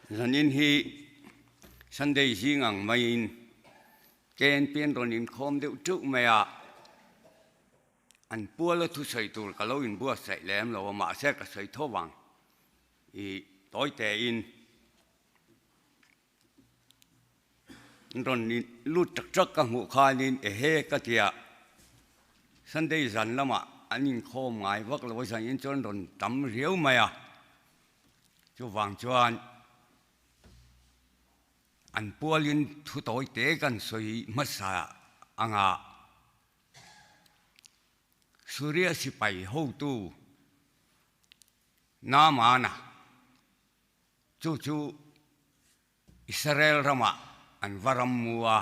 Zanin hi Sunday zing ang maiin KNP an rawn inkhawm deuh teuh mai a, an puala thusawi tur ka lo inbuatsaih lem lo a, mahse ka sawi tho vang i tawi tein an rawn lut tak tak ka hmuh khanin ehe ka tia Sunday zan lamah an inkhawm ngai vak lo a, zanin chuan rawn tam riau mai a. Chuvang chuan an pualin thu tawi te kan sawi hmasa anga Suria sipai hotu Naamana chu chu Israel ramah an va ram mu a,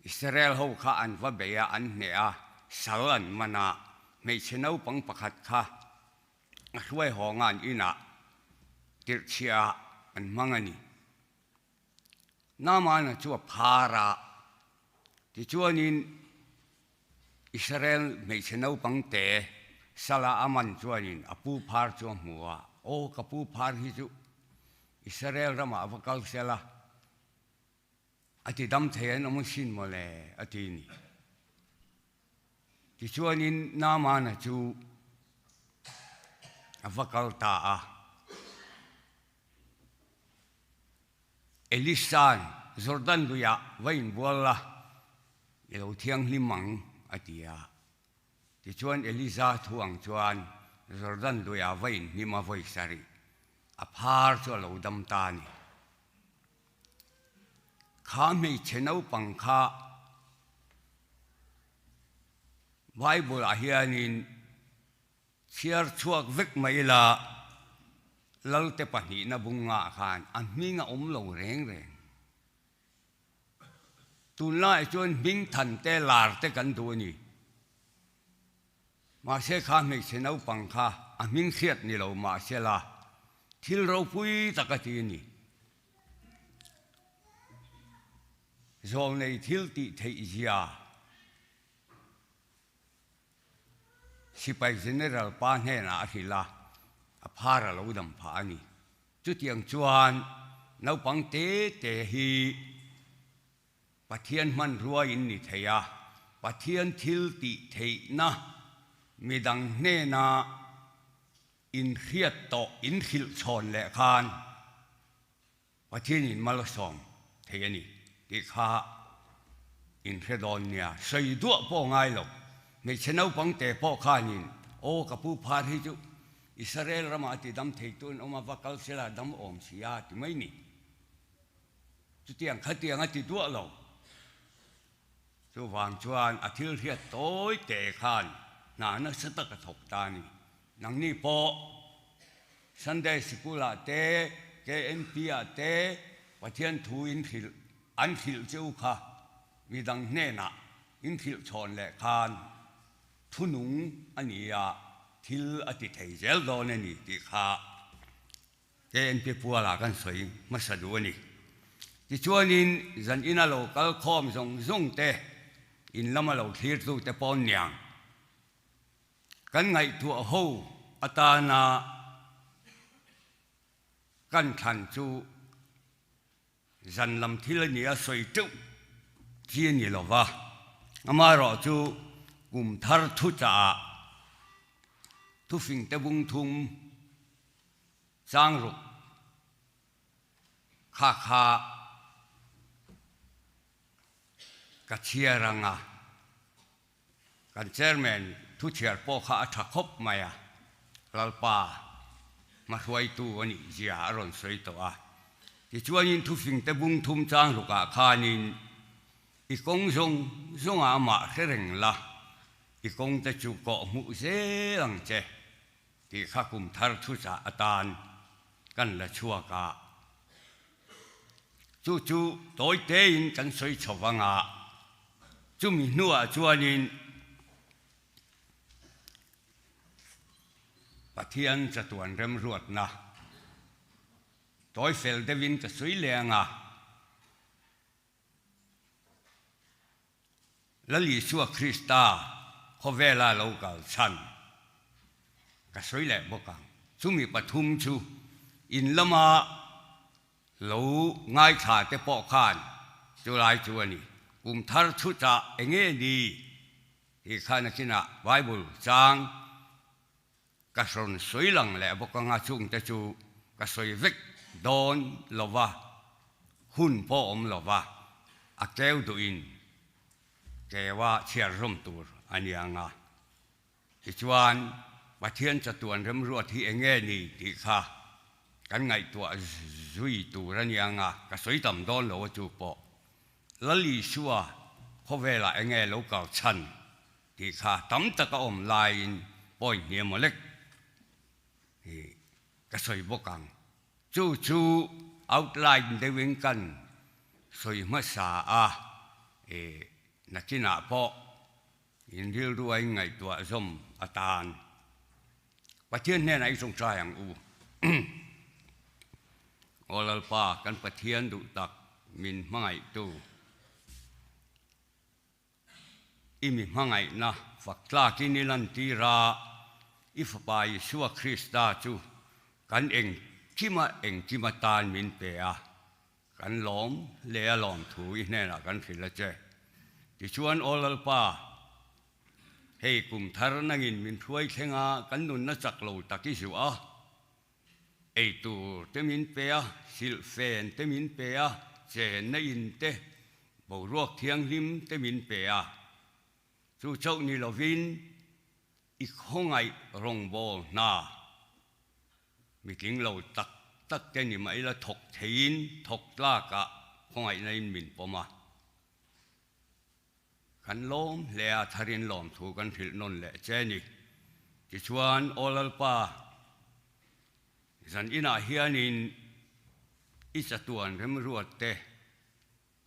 Israel ho kha an va bei a, an hneh a, sal an man a, hmeichhe naupang pakhat kha A hruai hawnga an inah tirhchhiah an hmang a ni. Naamana chu a phar a, tichuanin Israel hmeichhe naupang te sala a man chuanin a pu phar chu a hmu a, Aw ka pu phar hi chu Israel ramah a va kal sel a, a ti dam thei an awm asin mawle a ti a ni. Tichuanin Naamana chu a va kal ta a. Elisa'n Jordan luiah va inbual la, i lo thianghlim ang, a ti a. Tichuan Elisa thu ang chuan Jordan luiah va inhnim a vawi sarih, a phar chu a lo dam ta a ni. Kha hmeichhe naupang kha Bible ah hianin chhiar chhuak vek mai ila Lalte pahnihna bungah khan a hming a awm lo reng reng. Tunlaiah chuan hming than te lar te kan duh a ni. Mahse kha hmeichhe naupang kha a hming hriat ni lo mahsela thil ropui tak a ti a ni. Zawlnei thil tih theih zia Sipai General pa hnenah a hrilh a, a phar a lo dam phah a ni. Chutiang chuan naupang te te hi Pathian hmanrua in ni thei a, Pathian thil tih theihna midang hnena inhriat tawh inhrilh chhawn leh khan Pathianin mal a sawm thei a ni tih kha inhre dawn nia. Sawi duah pawh ngai lo. Hmeichhe naupang te pawh khanin, Aw ka pu phar hi chu Israel ramah a ti dam thei tu an awm a, va kal sela dam awm si a ti mai ni. Chutiang khatiang a ti duah lo. Chuvang chuan a thil hriat tawi te khan hna nasa tak a thawk ta a ni. Nangni pawh Sunday Sikul ah te, KNP ah te Pathian thu in hrilh an hrilh che u kha midang hnenah in hrilh chhawn leh khan thunung a ni a, thil a ti thei zel dawn a ni tih kha KNP pualah kan sawi hmasa duh a ni. Tichuanin zan ina lo kal khawm zawng zawng te, in lama lo thlirtu te pawn niang kan ngaihtuah ho atana kan thlan chu Zan lam thil a ni a sawi teuh chi a ni lo va, amaherawh chu kum thar thu chaah thufing te bung thum chang ruk kha kha ka chhiar ang a, Kan chairman thu chhiar pawh kha a tha khawp mai a, Lalpa hmahruaitu a nih zia a rawn sawi tawh a. Tichuanin thufingte bung thum chang hlukah khanin i kawng zawng zawngah amah hre reng la, i kawngte chu kawh hmuh zel ang che tih kha kum thar thuchah atan kan la chhuak a. Chu chu tawi tein kan sawi chho vang a, chumi hnuah chuanin Pathian chatuan remruatna tawi fel deuhin ka sawi leh ang a. Lal Isua Krista khawvela lo kal chhan ka sawi leh bawk ang. Chumi pathum chu in lama Lo ngaithla te pawh khan chulai chu a ni. Kum thar chhutah enge ni tih khan a chinah Bible chang ka hrawn sawi lang leh bawk anga chungte chu ka sawi vek dawn lova, hun pawh awm lova a keu duhin keua chhiar zawm tur a ni anga. Tichuan, Pathian chatuan remruat hi eng nge ni tih kha kan ngaihtuah zui tur a nia nga, ka sawi tam dawn lo a chu pawh. Lal Isua khawvelah eng nge lo kal chhan tih kha tam taka awm laiin point hniam aw lek hi ka sawi bawk ang. Chu chu outline deuhin kan sawi hmasa a, nakinah pawh In rilru a inngaihtuah zawm atan Pathian hnenah i tawngtai ang u. Aw Lalpa, kan Pathian duh tak min hmangaihtu, i mi hmangaihna fak tlakin i lantir a, i Fapa Isua Krista chu kan engkima engkim atan min pe a. Kan lawm leh a lawm thu i hnenah kan hrilh a che. Tichuan, Aw Lalpa, hei kum thar nangin min hruai thleng a, kan nunna chak lo tak i zuah a, ei tur te min pe a, silhfen te min pe a, chenna in te, boruak thianghlim te min pe a. Chu chauh ni lovin i khawngaih rawngbâwl hna Mitling lo tak tak te ni mah ila thawk theiin thawk tlakah khawngaihna in min pawm a. Kan lawm hle a, tharin lawmthu kan hrilh nawn leh che ni. Tichuan, Aw Lalpa, zan inah hianin i chatuan remruat te,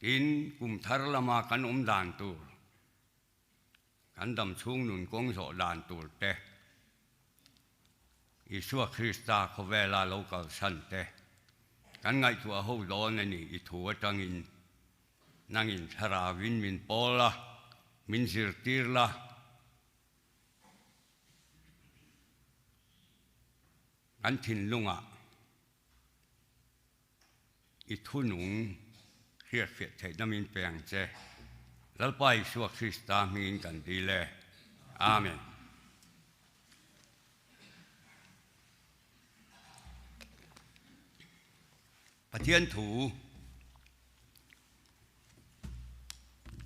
tin kum thar lama kan awm dan tur, Kan dam chhung nun kawng zawh dan tur te, Isua Krista khawvela lo kalsan te kan ngaihtuah ho dawn a ni i thu atangin nangin thlarauin min pawl la, min zirtir la. Kan thinlungah I thunung hriatfiah theihna min pe ang che. Lalpa Isua Krista hmingin kan dil e. Amen. Pathian thu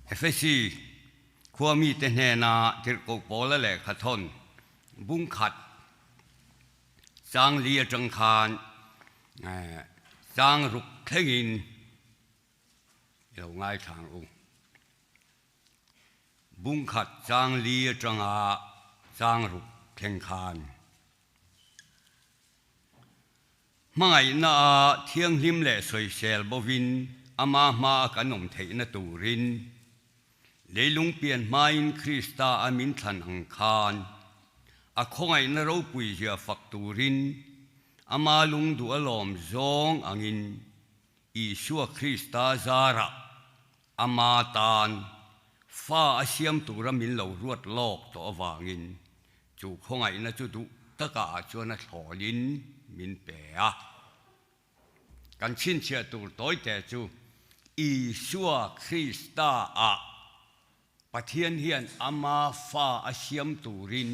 Efesi khua mite hnena tirhkoh Paula lehkha thawn bung khat Chang li atang khan chang ruk thlengin i lo ngaithla ang u. Bung khat chang li atanga chang ruk thleng khan hmangaihna a thianghlim leh sawisel bovin ama hma a kan awm theihna turin Leilung pian hmain Krista a min thlan ang khan, a khawngaihna ropui zia fak turin ama lung duh a lawm zawng angin Isua Krista zarah ama tan fa a siam tura min lo ruat lawk tawh avangin chu khawngaihna chu duh takah chuan a thlawlin min pe a. Kan chhinchhiah tur tawite chu Isua Krista ah Pathian hian ama fa a siam turin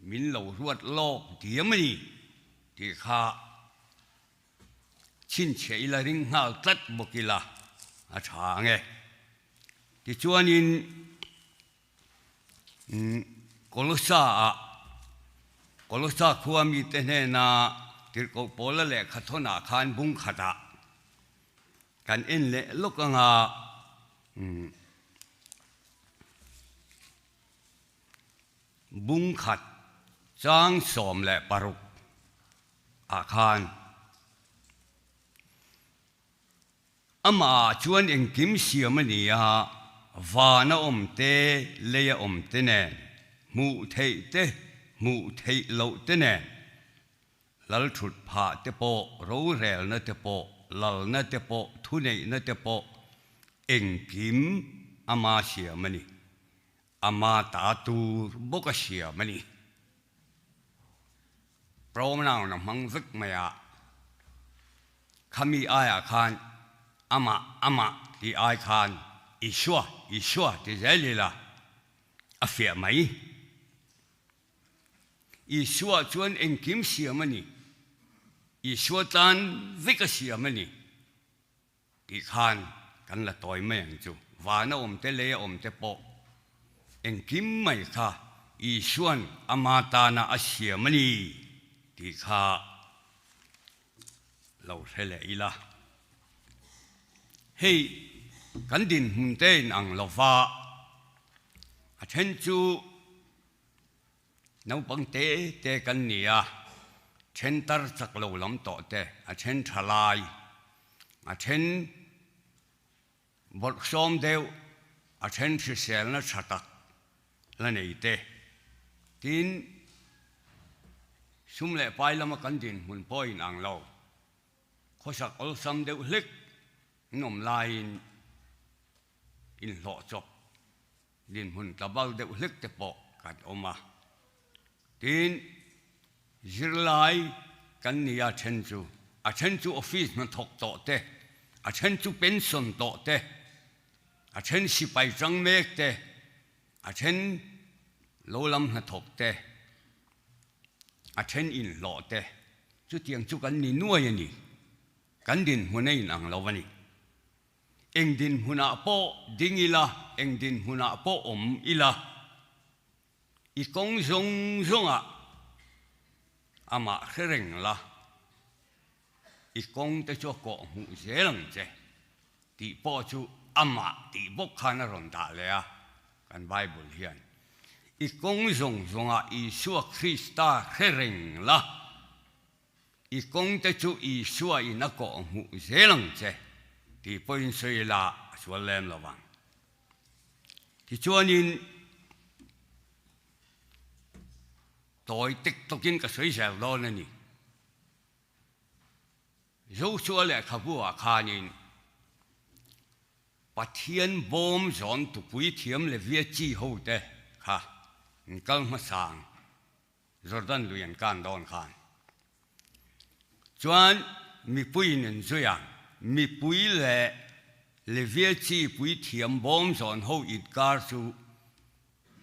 min lo ruat lawk diam a ni tih kha chhinchhiah ila ring nghal tlat bawk ila a tha ang e. Tichuanin Kolosa ah Kolosa khua mite hnena Tirhkoh Paula lehkha thawnah khan bung khatah kan en leh lawk anga bung khat chang 16 ah khan Amah chuan engkim siam a ni a, van a awm te, lei a awm te nen, hmuh theih te, hmuh theih loh te nen, lal thut phah te pawh, rorelna te pawh, lalna te pawh, thuneihna te pawh, engkim ama siam a ni. Ama ta tur bawk a siam a ni. Pronoun a hmang vek mai a. Khami aiah khan amah amah tih ai khan Isua Isua ti zel ila a fiah mai. Isua chuan engkim siam a ni. Isua tan vek a siam a ni tih khan kan la tawi mai ang chu. Vana awm te lei a awm te pawh engkim mai kha Isua'n ama tana a siam a ni tih kha lo hre leh ila. Hei kan dinhmun te inang lova a then chu Naupang te te kan ni a, then tar chak lo lam tawh te, a then tha lai, a then bawlhsawm deuh, a then hriselna tha tak la nei te. Tin, sum leh pai lama kan dinhmun pawh inang lo, khawsak awlsam deuh hlek in awm laiin inhlawh chawp Dinhmun tlabal deuh hlek te pawh kan awm a. Tin, zirlai kan ni a then chu, a then chu office hnathawk tawh te, a then chu pension tawh te, a then sipai chang mek te, a then lo lam hnathawk te, a then inhlawh te, chutiang chu kan ni nuai a ni. Kan dinhmun a inang lo a ni. Eng dinhmunah pawh ding ila, eng dinhmunah pawh awm ila, i kawng zawng zawngah amah hre reng la, i kawng te chu a kawh hmuh zel ang che tih pawh chu amah tih bawk khan a rawn dah leh a, kan Bible hian. I kawng zawng zawngah Isua Krista hre reng la. I kawng te chu Isua in a kawh hmuh zel ang che tih pawhin sawi ila a sual lem lo vang. Tichuanin tawi tek tawkin ka sawi zel dawn a ni. Joshua lehkhabu ah khanin Pathian bawm zawn tupui thiam Levia chi ho te kha an kal hmasang. Jordan lui an kan dawn khan chuan mipuiin an zui a, mipui leh Levia chi puithiam bawm zawn ho inkar chu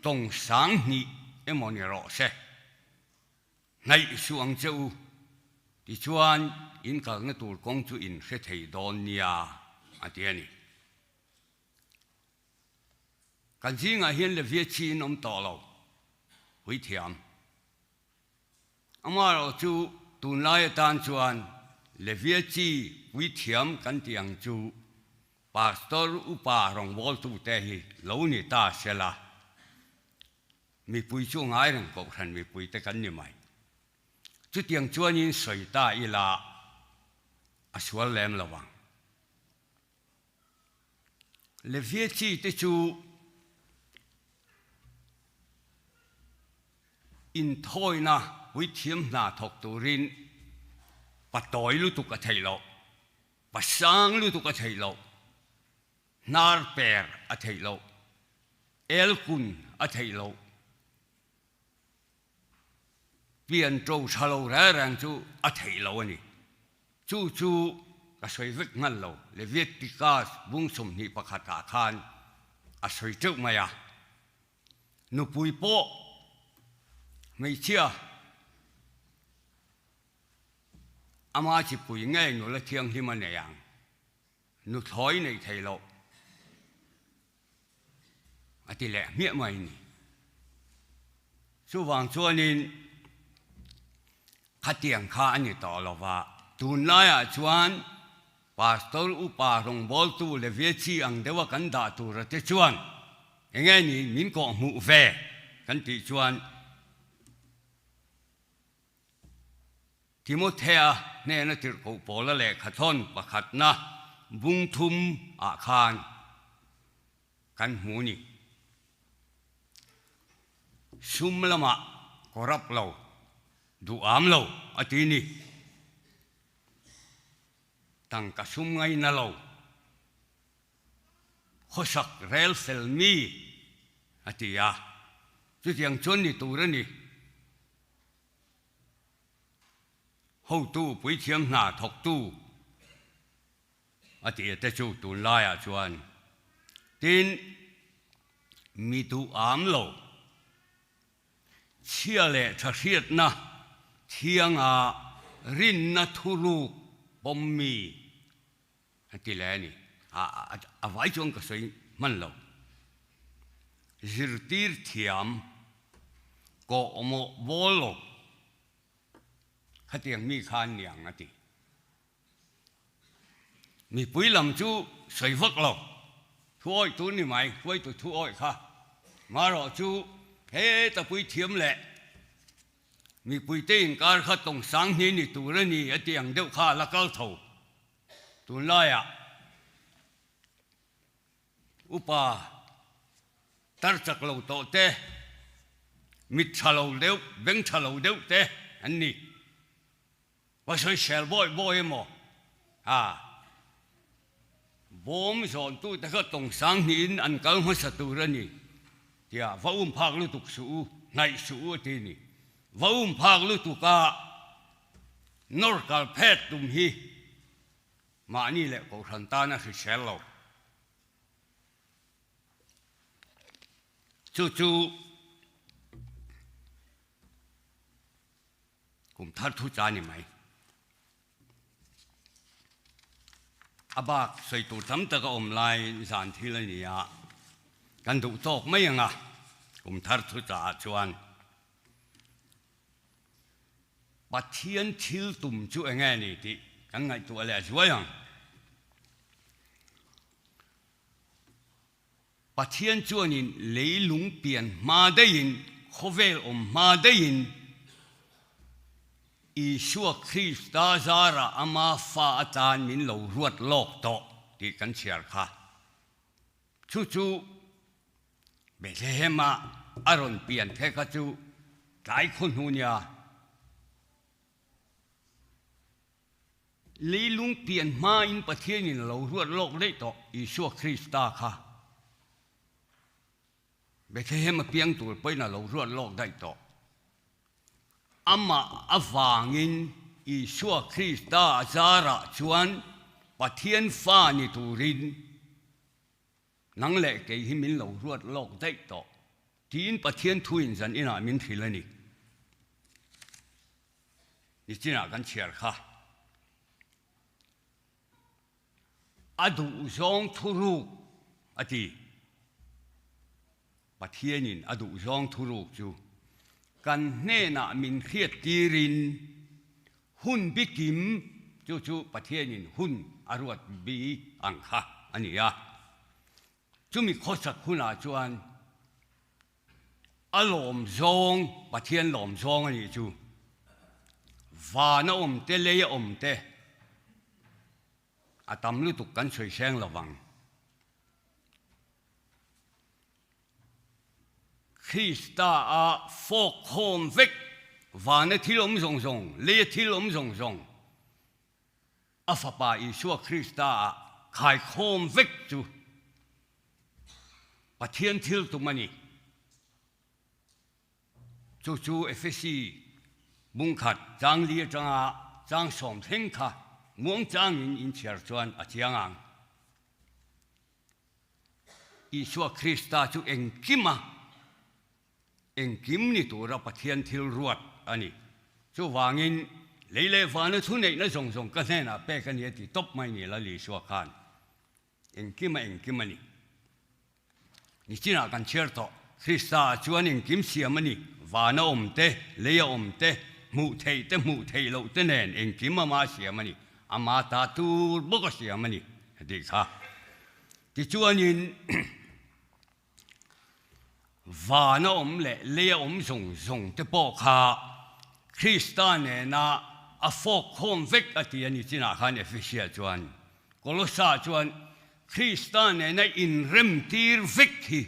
tawng 2000 emaw ni rawh se, hnaih suh ang che u, tichuan in kalna tur kawng chu in hre thei dawn nia a ti a ni. Kan zingah hian Levia chi in awm tawh lo, puithiam. Amaherawh chu tunlai atan chuan Levia chi puithiam kan tih ang chu Pastor upa rawngbawltute hi lo ni ta sela, mipui chu ngai reng kohhran mipuite kan ni mai. Chutiang chuanin sawi ta ila a sual lem lo ang. Levia chi te chu inthawina puithiam hna thawk turin pa tawi lutuk a theih loh, pa sang lutuk a theih loh, hnar per a theih loh, elkun a theih loh, Pian ṭo ṭha lo reng reng chu a theih lo a ni. Chu chu ka sawi vek nghal lo, Leviticus bung 21 ah khan a sawi ṭeuh mai a. Nupui pawh hmeichhia ama chipui ngei nula thianghlim a nei ang. Nuthlawi neih theih loh a ti leh hmiah mai ni. Chuvang chuanin khatiang kha a ni tawh lo va, tunlaiah chuan Pastor upa rawngbawltu Levia chi ang deuha kan dah tura te chuan enge ni min kawhhmuh ve kan tih chuan Timothea hnena tirhkoh Paula lehkhathawn pakhatna bung thum ah khan kan hmu ni. Sum lamah corrupt lo, duham lo a ti ni. Tangka sum ngaina lo, khawsak rel fel mi a ti a, chutiang chuan ni tur a ni. Hotu puithiam hna thawktu. a tih te chu tunlaiah chuan. Tin, mi duh am lo, chhia leh tha hriatna thianga rinna thuruk pawm mi a ti leh a ni. A vai chuan ka sawi hman lo. Zirtir thiam kawhmawh bawl lo khatiang mi kha an ni ang a ti. Mipui lam chu sawi vak lo, thu awih tur ni mai, hruaitu thu awih kha. Marawh chu heta pui thiam leh mipuite inkar kha tawng sang hni ni tur a ni a ti ang deuh kha a la kal tho. Tunlaiah upa tar chak lo tawh te, mit tha lo deuh, beng tha lo deuh te an ni. Va sawisel bawi bawi emaw a bawm zawntute kha tawng sang hnihin an kal hmasa tur a ni tia va um phak lutuk suh u, hnaih suh u a ti ni. Va um phak lutuk a nawr kal phet tum hi mahni leh kohhran tan a hrisel lo. Chu chu. Kum thar thu cha ni mai. A bak sawi tur tam tak a awm lai zan thil a ni a, kan duh tawk mai ang a, kum thar thu cha ah chuan Pathian thil tum chu eng nge ni tih kan ngaihtuah leh zuai ang. Pathian chuanin leilung pian hma daihin, khawvel awm hma daihin, Isua Krista zarah ama fa atan min lo ruat lawk tawh tih kan chhiar kha. Chu chu Bethlehem-a a rawn pian the kha chu tlai khaw hnu nia. Leilung pian hmain Pathianin a lo ruat lawk daih tawh Isua Krista kha Bethlehem a piang tur pawhin a lo ruat lawk daih tawh. Amah avangin Isua Krista a zarah chuan Pathian fa ni turin nang leh kei hi min lo ruat lawk daih tawh tiin Pathian thuin zan inah min hrilh a ni. Nichinah kan chhiar kha. A duhzawng thuruk a ti. Pathianin a duhzawng thuruk chu kan hnenah min hriat tirin hun bikim chu chu Pathianin hun a ruat bi ang kha a ni a. Chumi khawsak hunah chuan A lawm zawng, Pathian lawm zawng a nih chu. Van a awm te, lei a awm te, a tam lutuk kan sawi hreng lo vang. Krista a fawk khawm vek, vana thil awm zawng zawng, leia thil awm zawng zawng, A Fapa Isua Krista ah khaikhawm vek chu Pathian thil tum a ni. Chu chu Efesi bungkhat changli atanga chang sawm thleng kha muangchangin inchhiar chuan a chiang ang. Isua Krista chu engkima Engkim ni tura Pathian thil ruat a ni. Chuvangin, lei leh vana thuneihna zawng zawng ka hnenah pek a ni a ti tawp mai ni Lal Isua khan. Engkim a engkim a ni. Nichinah kan chhiar tawh, Krista ah chuan engkim siam a ni, vana awm te, leia awm te, hmuh theih te, hmuh theih loh te nen engkim ama siam a ni, ama ta tur bawk a siam a ni a tih kha. Tichuanin. Van a awm leh lei a awm zawng zawng te pawh kha Krista nena a fawk khawm vek a ti a ni chinah khan Ephesia chuan Kolosa chuan Krista nena inremtir vek hi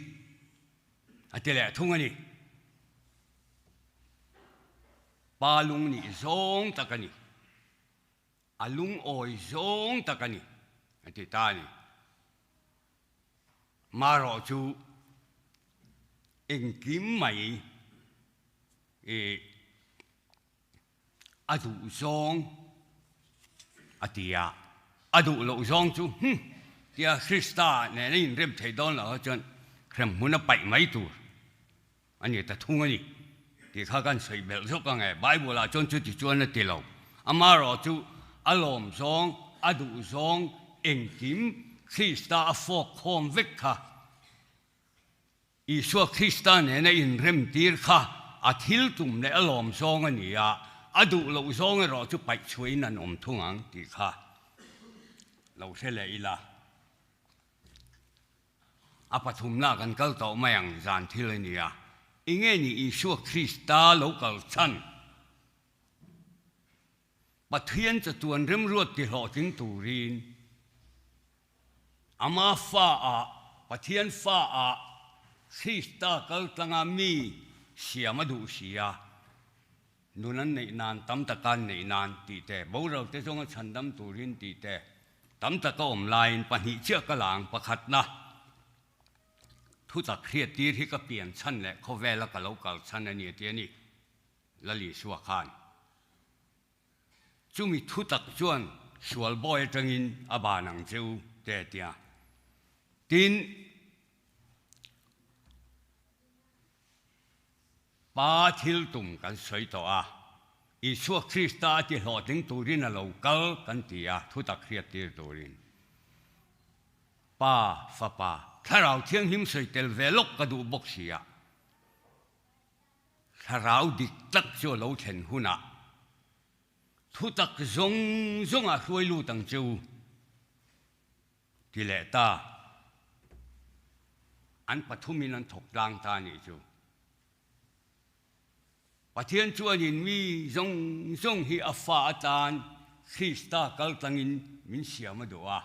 a ti leh thung a ni. Pa lung nih zawng tak a ni. A lungawi zawng tak a ni a ti ta a ni. Marawh chu engkim mai i a duh zawng a ti a. A duh loh zawng chu hum tia Krista nena inrem thei dawn loh ah chuan hrem hmun a paih mai tur a ni ta thung a ni tih kha kan sawi belh zawk ang e. Bible ah chuan chuti chuan a ti lo. Amaherawh chu a lawm zawng, a duh zawng engkim Krista a fawk khawm vek kha. Isua Krista nena inremtir kha a thil tum leh a lawm zawng a ni a, a duh loh zawng erawh chu paih chhuahin an awm thung ang tih kha lo hre leh ila. A pathumna kan kal tawh mai ang zan thil a ni a, enge ni Isua Krista lo kal chhan? Pathian chatuan remruat tihlawhtling turin Ama fa ah, Pathian fa ah Krista kal tlanga mi siam a duh si a, nun an neih nan, tam taka an neih nan tih te, boral te zawnga chhandam turin tih te, tam taka awm laiin pahnih chiah ka la ang, pakhatna thutak hriattir hi ka pian chhan leh khawvela ka lo kal chhan a ni a ti a ni, Lal Isua khan. Chumi thutak chuan sual bawi atangin a ban ang che u te a ti a. Tin, Pa thil tum kan sawi tawh a, Isua Krista a ti hlawhtling turin a lo kal kan ti a, thutak hriattir turin. Pa, Fapa, Thlarau Thianghlim sawi tel ve lawk ka duh bawk si a. Thlarau dik tak chu a lo thlen hunah thutak zawng zawngah hruai lut ang che u, ti leh ta. An pathumin an thawk tlang ta a nih chu. Pathian chuanin mi zawng zawng hi a fa atan Krista kal tlangin min siam a duh a.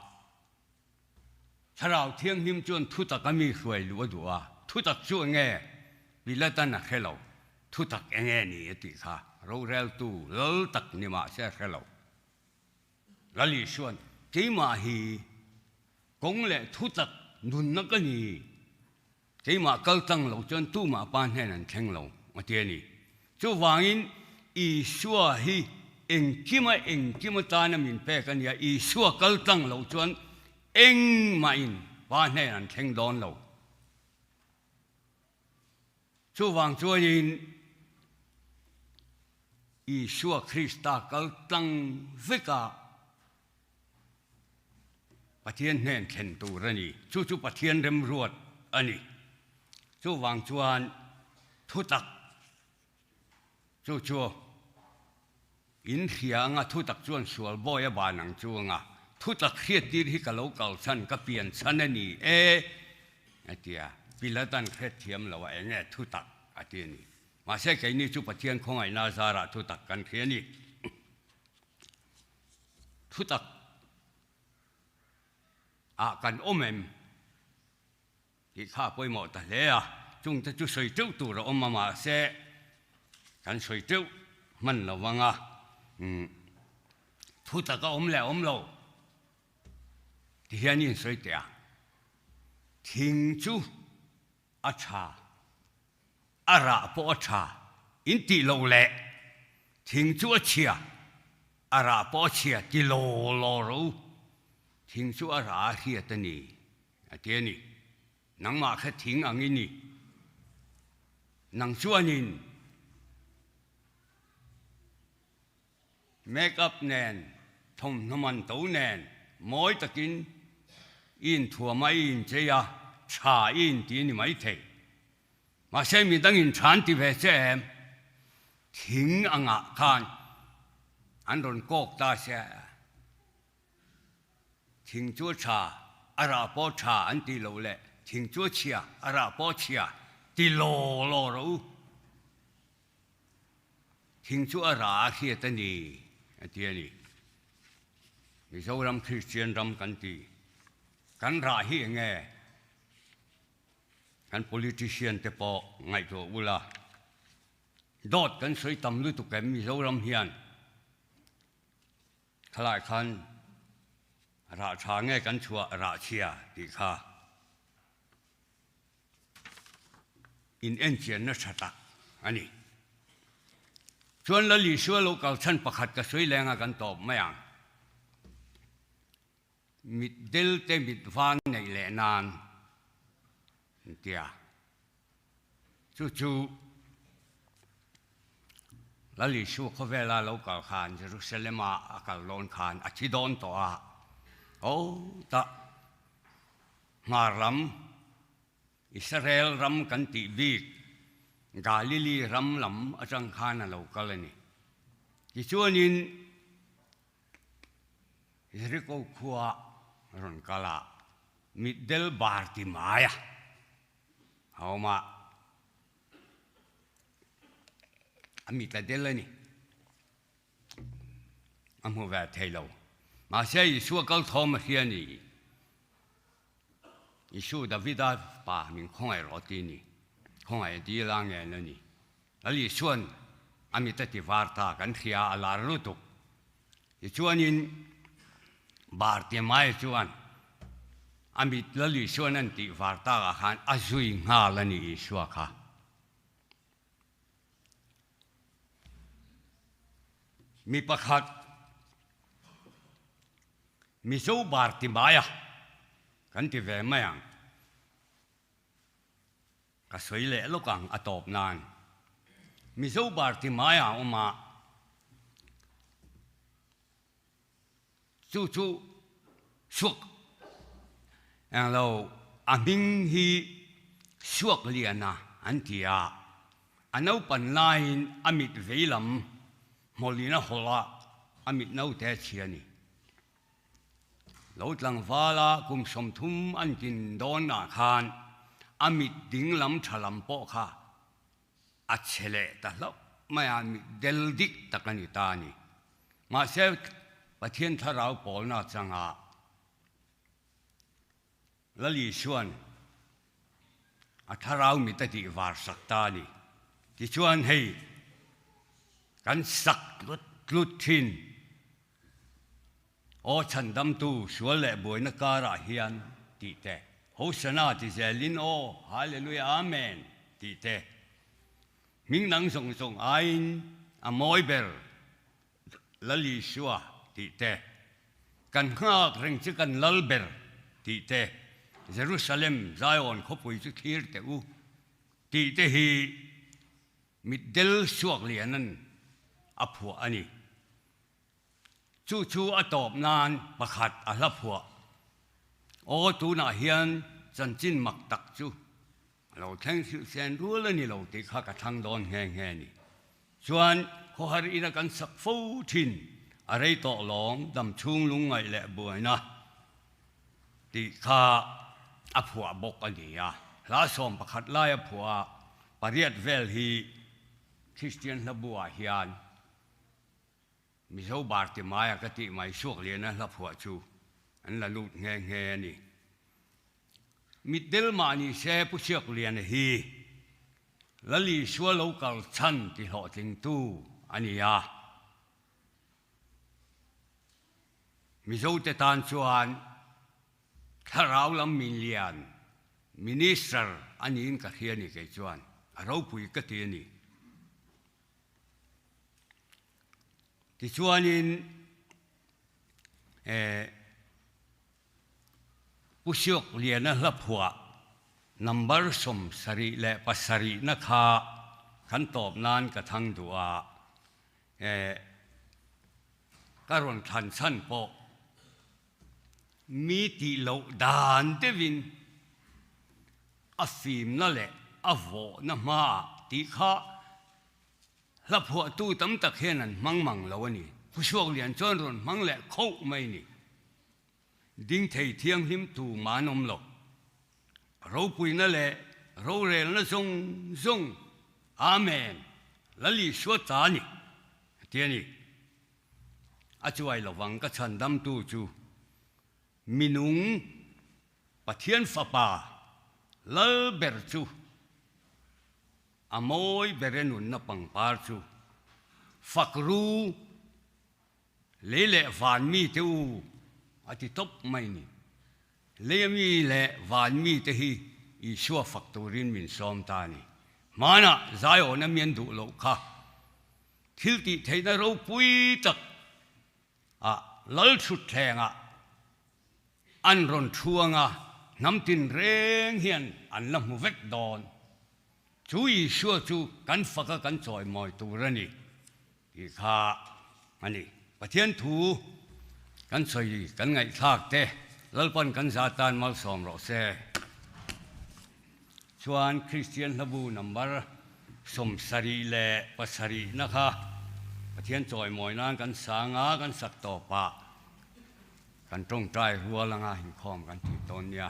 Thlarau Thianghlim chuan thutak a mi hruai luh a duh a, thutak chu eng nge? Pilatan a hre lo. Thutak eng nge ni a tih kha roreltu lal tak ni mah se a hre lo. Lal Isua'n, Keimah hi kawng leh thutak nunna ka ni. Keimah kal tlang lo chuan tumah pa hnen an thleng lo, a ti a ni. Chuvangin Isua hi engkima engkim atana min pek a nia, Isua kal tlang lo chuan engmahin pa hnen an thleng dawn lo. Chuvang chuanin Isua Krista kal tlang vekah Pathian hnen thlen tur a ni. Chu chu Pathian remruat a ni. Chuvang chuan thutak chu chu in hria anga thutak chuan sual bawi a ban ang chu anga thutak hriattir hi ka lo kal chhan, ka pian chhan a ni e a ti a. Pilatan hrethiam lo a eng nge thutak a ti a ni. Mahse keini chu Pathian khawngaihna zarah thutak kan hria a ni. Thutak ah kan awm em tih kha a pawimawh ta hle a, chungte chu sawi teuh tur a awm a mahse kan sawi teuh hman lo vang a, thutak a awm leh awm lo ti hian in sawi teh a, thing chu a tha, a rah pawh a tha in tih loh leh thing chu a chhia, a rah pawh a chhia ti law law rawh u, thing chu a rah a hriat a ni a ti a ni. Nangmah kha thing ang i ni, nang chuanin Make up nen, thawmhnaw man to nen mawi takin i inthuam a, i inchei a, tha i inti a ni maithei. Mahse mi dangin tha an ti ve che em? Thing angah khan an rawn kawk ta se a. Thing chu a tha, a rah pawh tha an tih loh leh thing chu a chhia, a rah pawh a chhia ti law law rawh u. Thing chu a rah a hriat a ni, a ti a ni. Mizoram Kristian ram kan ti. Kan rah hi eng nge? Kan politician te pawh ngaihtuah ula. Dawt kan sawi tam lutuk em Mizoram hian? Khalai khan rah tha nge kan chhuah rah chhia tih kha. In enchianna tha tak a ni. Chuan Lal Isua lo kal chhan pakhat ka sawi leng a kan tawp mai ang. Mitdel te mit van neih leh nan an ti a. Chu chu Lal Isua khawvela lo kal khan Jerusalem-a a kal dawn khan a thi dawn tawh a, aw tah hmar lam Israel ram kan tih bik Galili ram lam atang khan a lo kal a ni. Tichuanin Jeriko khua rawn kal a, mitdel bar ti mai a a awm a, a mit a del a ni, a hmu ve thei lo. Mahse Isua kal thawm a hria a ni. Isu Davida pa min khawngaih rawh ti a ni, khawngaih a dil a ngen a ni. Lal Isua'n a mit a ti var ta kan hria a lar lutuk. Tichuanin Bartimaia chuan a mit Lal Isua'n an tih var takah khan a zui nghal a ni Isua kha. Mi pakhat Mizo Bartimaia kan ti ve mai ang. Ka sawi leh lawk ang a tawp nan. Mizo Party hmaiah a awm a, chu chu suak englo a hming hi suak liana an ti a, a naupan laiin a mit vei lam hmawlin a hawlh a, a mit naute a chhia a ni. Lo tlangvala kum 30 an kin dawnah khan a mit ding lam tha lam pawh kha a chhe leh ta hlauh mai a, mit del dik tak a ni ta a ni. Mahse, Pathian thlarau pawlna changa Lal Isua'n a thlarau mit a tih var sak ta a ni. Tichuan hei kan sak tlut tlut thin. Aw chhandamtu sual leh buaina karah hian tih te, Hosanna ti zelin aw Hallelujah Amen tih te, hming dang zawng zawng aiin a mawi ber Lal Isua tih te, kan nghak reng chu kan lal ber tih te, Jerusalem Zion khawpui chu thlir teh u tih te hi mitdel suak lianan a phuah a ni. Chu chu a tawp nan pakhat a hla phuah. Aw tunah hian chanchin mak tak chu a lo thleng hrilh sen rual a ni lo tih kha ka thlang dawn nghe nghe a ni. Chuan khawhar ina kan sak fo thin a rei tawh lawm dam chhung lungngaih leh buaina tih kha a phuah bawk a ni a. Hla 11 lai a phuah a, pariat vel hi Kristian hlabuah hian Mizo Bartimaia ka tih mai suak liana hla phuah chu an la lut nghe nghe a ni. Mitdel mah ni se Pu Siakliana hi Lal Isua lo kal chhan ti hlawhtlingtu a ni a. Mizote tan chuan thlarau lam min lian Minister a niin ka hria ni kei chuan a ropui ka ti a ni. Tichuanin eh Pu Siok Liana hla phuah number 77 na kha kan tawp nan ka thang duh a, eh ka rawn thlan chhan pawh mi tih loh dan deuhin a fimna leh a vawhna hmaah tih kha Hla phuahtu tam tak hian an hmang mang lo a ni. Phusuak lian chuan rawn hmang leh khoh mai ni. Ding thei thianghlim tu mah an awm lo. Ropuina leh rorelna zawng zawng Amen Lal Isua ta a ni, a ti a ni. A chuai lovang ka chhandamtu chu minung Pathian Fapa Lal ber chu A mawi ber e nunna pangpar chu fak ru lei leh van mi te u a ti tawp mai ni. Lei a mi leh van mi te hi Isua fak turin min sawm ta a ni. Hmanah Zion a mian duh loh kha thil tih theihna ropui tak ah Lalthutthlengah. an rawn thu anga hnam tinreng hian an la hmu vek dawn. Chu Isua chu kan faka kan chawimawi tur a ni tih kha a ni. Pathian thu kan sawi kan ngaihthlak te Lalpan kan za tan malsawm rawh se. Chuan Kristian hlabu number 77 na kha Pathian chawimawi nan kan sang a, kan sak tawp ah kan tawngtai rual anga inkhawm kan tih tawn nia.